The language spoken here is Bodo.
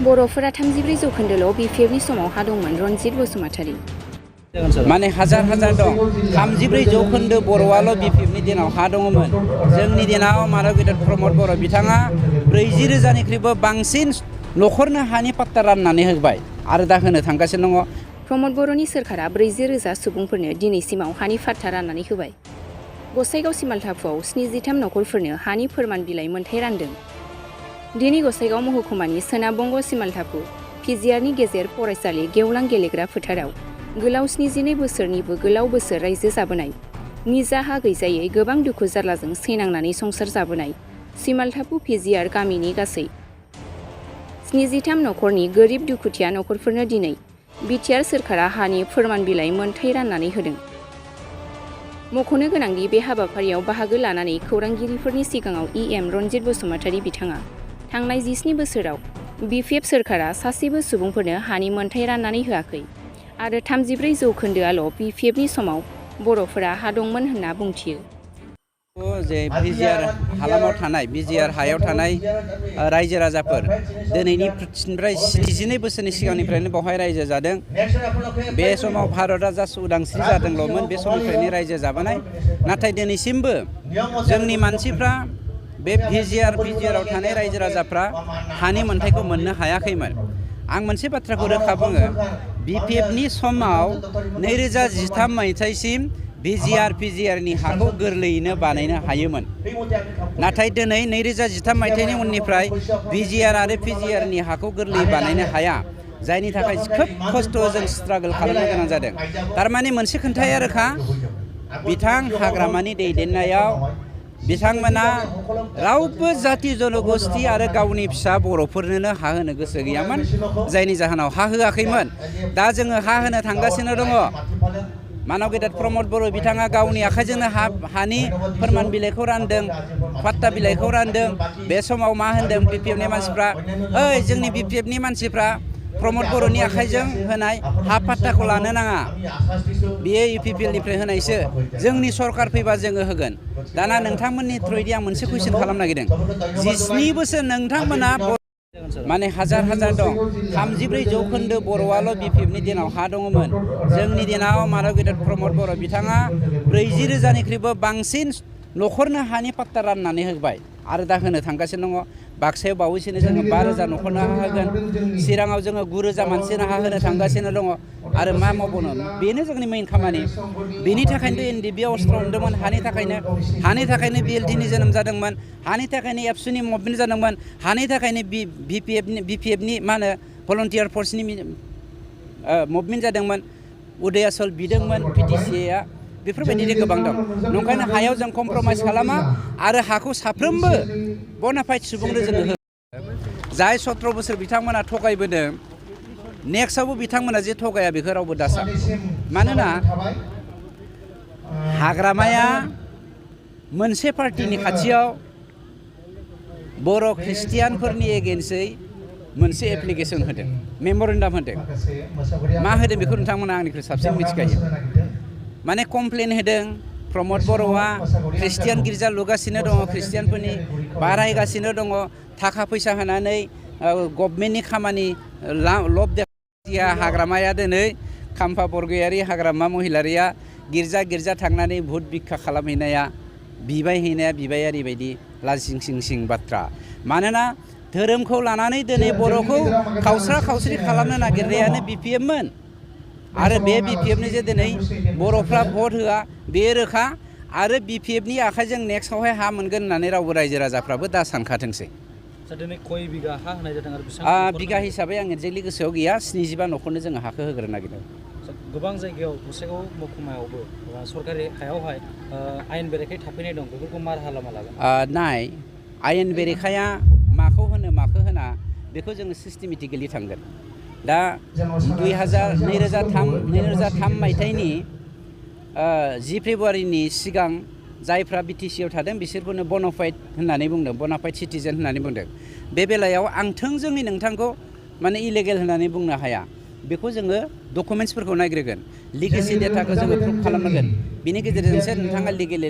बर'फोरा 34 जौखोन्दोल' बिपिएफनि समाव हा दंमोन। रनजित बसुमतारी माने हाजार दं 34 जौखोन्दो बर'आल' बिपिएफनि दिनाव हा दङमोन। जोंनि दिनाव मानव गेदेर प्रमद बर' बिथाङा 40,000निख्रुइबो बांसिन न'खरनो हानि पाट्टा राननानै होबाय आरो दा होनो थांगासिनो दङ। प्रमद बर'नि सोरखारा 40,000 सुबुंफोरनो दिनैसिमाव हानि पाट्टा राननानै होबाय। गसाइगाव सिमालथाफुआव 73 नखरफोरनो हानि फोरमान बिलाइ मोन्थाइ रानदों। दिनै गसाइगाव महकुमानि सोनाब बंग सिमालथाफु पिजिआरनि गेजेर फरायसालि गेवलां गेलेग्रा फोथाराव गोलाव 72 बोसोरनिबो गोलाव बोसोर रायजो जाबोनाय, निजा हा गैजायै गोबां दुखु जारलाजों सैनांनानै संसार जाबोनाय सिमालथाफु पिजिआर गामिनि गासै 73 नखरनि गोरिब दुखुथिया नखरफोरनो दिनै बिटिआर सोरखारा हानि फोरमान बिलाइ मोन्थाइ राननानै होदों। मख'नो गोनांदि बे हाबाफारियाव बाहागो लानानै खौरांगिरिफोरनि सिगाङाव इएम रनजित बसुमतारी बिथाङा थांनाय 17 बोसोराव बिपिएफ सोरखारा सासेबो सुबुंफोरनो हानि मोन्थाइ राननानै होआखै आरो 34 जौखोन्दोआल' बिपिएफनि समाव बर'फोरा हा दंमोन होनना बुंथियो। जे बिजिआर हालामाव थानाय बिजिआर हायाव थानाय रायजो राजाफोर दिनैनिफ्राय 72 बोसोरनि सिगांनिफ्रायनो बेवहाय रायजो जादों। बे समाव भारतआ जास्ट उदांस्रि जादोंल'मोन, बे समनिफ्रायनो रायजो जाबोनाय। नाथाय दिनैसिमबो जोंनि मानसिफ्रा बे बिजिआराव थानाय रायजो राजाफ्रा हानि मोन्थाइखौ मोननो हायाखैमोन। आं मोनसे बाथ्राखौ रोखा बुङो, बिपिएफनि समाव 2013 मायथाइसिम पिजिआरनि हाखौ गोरलैयैनो बानायनो हायोमोन। नाथाय दिनै 2013 मायथाइनि उननिफ्राय बिजिआर आरो पिजिआरनि हाखौ गोरलैयै बानायनो हाया, जायनि थाखाय खोब खस्थ' जों स्ट्रागल खालामनो गोनां जादों। थारमाने मोनसे खोन्थाया रोखा, बिथां हाग्रामानि दैदेननायाव बिथांमोना रावबो जाति जनगोष्ठी आरो गावनि फिसा बर'फोरनोनो हा होनो गोसो गैयामोन, जायनि जाहोनाव हा होआखैमोन। दा जोङो हा होनो थांगासिनो दङ। मानव गेदेर प्रमद बर' बिथाङा गावनि आखाइजोंनो हानि फोरमान बिलाइखौ रानदों, पाट्टा बिलाइखौ रानदों। बे समाव मा होनदों बिपिएफनि मानसिफ्रा, ओइ जोंनि बिपिएफनि मानसिफ्रा प्रमद बर'नि आखाइजों होनाय हा पाट्टाखौ लानो नाङा, बियो इउपिपिएलनिफ्राय होनायसो, जोंनि सरकार फैबा जोङो होगोन। दाना नोंथांमोननि थ्रुयैदि आं मोनसे कुइसन खालामनो नागिरदों, 17 बोसोर नोंथांमोना माने हाजार दं 34 जौखोन्दो बर'आल' बिपिएफनि दिनाव हा दङमोन। जोंनि दिनाव मानव गेदेर प्रमद बर' बिथाङा 40,000निख्रुइबो बांसिन न'खरनो हानि पाट्टा राननानै होबाय आरो दा होनो थांगासिनो दङ। बाक्सायाव बावैसोनो जोङो 5,000 न'खरनो हा होगोन, चिराङाव जोङो 9,000 मानसिनो हा होनो थांगासिनो दङ। आरो मा मावबावनो, बेनो जोंनि मेइन खामानि। बेनि थाखायनो एनडिएफबि अस्त्र मोनदोंमोन, हानि थाखायनो बिएलटिनि जोनोम जादोंमोन, हानि थाखायनो एबसुनि मुभमेन्ट जादोंमोन, हानि थाखायनो बिपिएफनि मा होनो भलन्टियार फर्सनि मुभमेन्ट जादोंमोन, उदयाचल बिदोंमोन पिटिसिआ। बेफोरबायदिनो गोबां दं। नंखायनो हायाव जों कमप्रमाइस खालामा आरो हाखौ साफ्रोमबो बनाफाइड सुबुंनो जोङो हो। जाय 17 बोसोर बिथांमोना थगायबोदों, नेक्स्टआवबो बिथांमोना जे थगाया बेखौ रावबो दासा। मानोना हाग्रामाया मोनसे पार्टिनि खाथियाव बर' ख्रिस्टियानफोरनि एगेन्स्टै मोनसे एप्लिकेसन होदों, मेम'रेन्डाम होदों। मा होदों बेखौ नोंथांमोना आंनिख्रुइ साबसिन मिथिखायो। माने कमप्लेन होदों, प्रमद बर'आ ख्रिस्टियान गिर्जा लुगासिनो दङ, ख्रिस्टियानफोरनि बारायगासिनो दङ, थाखा फैसा होनानै गभर्नमेन्टनि खामानि लब देखाया। हाग्रामाया दिनै खाम्फा बरगयारि हाग्रामा महिलारिया गिर्जा थांनानै भुट भिक्षा खालामहैनाया, बिबायारि बायदि लाजिं बाथ्रा। मानोना धोरोमखौ लानानै दिनै बर'खौ खावस्रा-खावस्रि खालामनो नागिरनायानो बिपिएफमोन। आरो बे बिपिएफनि जे दिनै बर'फ्रा भट होआ बे रोखा। आरो बिपिएफनि आखाइजों नेक्स्टआवहाय हा मोनगोन होननानै रावबो रायजो राजाफ्राबो दा सानखाथोंसै। दिनै खय बिगा हा होनाय जादों आरो बिगा हिसाबै आं एक्जेक्टलि गोसोआव गैया, 75 न'खरनो जोङो हाखौ होग्रोनो नागिरदों। गोबां जायगायाव गसाइगाव महकुमायावबो सरकारि हायावहाय आयेन बेरेखायै थाफैनाय दं, बेफोरखौ मा राहा लामा लागोन? आयेन बेरेखाया माखौ होना बेखौ जोङो सिस्टेमेटिकेलि थांगोन। दा 2003 मायथाइनि 10 फेब्रुवारिनि सिगां जायफ्रा बिटिसिआव थादों बिसोरखौनो बनाफाइड होननानै बुंदों, बनाफाइड सिटिजेन होननानै बुंदों। बे बेलायाव आं थोंजोङै नोंथांखौ माने इलिगेल होननानै बुंनो हाया। बेखौ जोङो डकुमेन्ट्सफोरखौ नायग्रोगोन, लिगेसि डेटाखौ जोङो प्रुभ खालामनांगोन, बिनि गेजेरजोंसो नोंथाङा लिगेलि